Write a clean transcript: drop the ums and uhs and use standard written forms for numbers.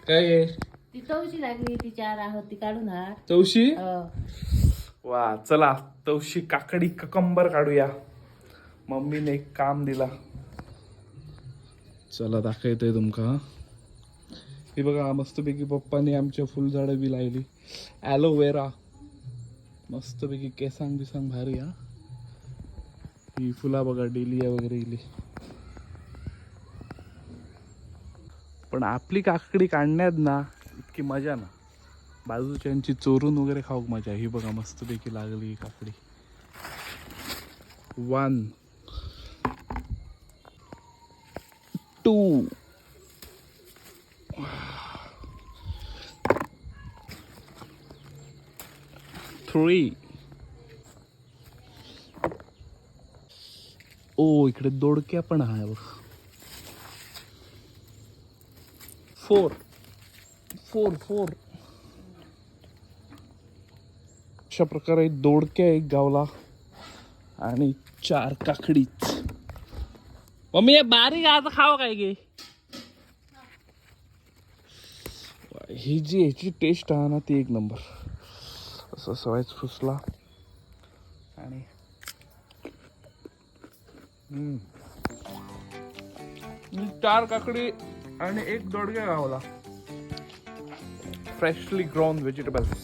काय आहे? ती तवशी लागली, ती चार आहोत, ती काढून हाड. तवशी. हो. वा, चला तवशी, काकडी, ककंबर काढूया. मम्मीने एक काम दिला. चला दाखवतोय तुमका. ही बघा, मस्तपैकी पप्पाने आमच्या फुलझाडं बी लायली. ॲलोवेरा मस्तपैकी, केसांग बिसांग भारी. हा, ही फुला बघा, डेलिया वगैरे इली. पण आपली काकडी काढण्यात ना इतकी मजा ना, बाजूच्यांची चोरून वगैरे खाऊक मजा. ही बघा, मस्तपैकी लागली ही काकडी. 1, 2, 3. ओ, इकडे दोडक्या पण आहे बघ. 4, 4, 4. अशा प्रकारे दोडक्या एक गावला आणि चार काकडीच. मम्मी, हे बारीक आता खाव काय गे? ही जी ह्याची टेस्ट आहे ना, ती एक नंबर. असं सवायच फुसला आणि हम्म. चार काकडी आणि एक दोडक्या गावला. Freshly grown vegetables.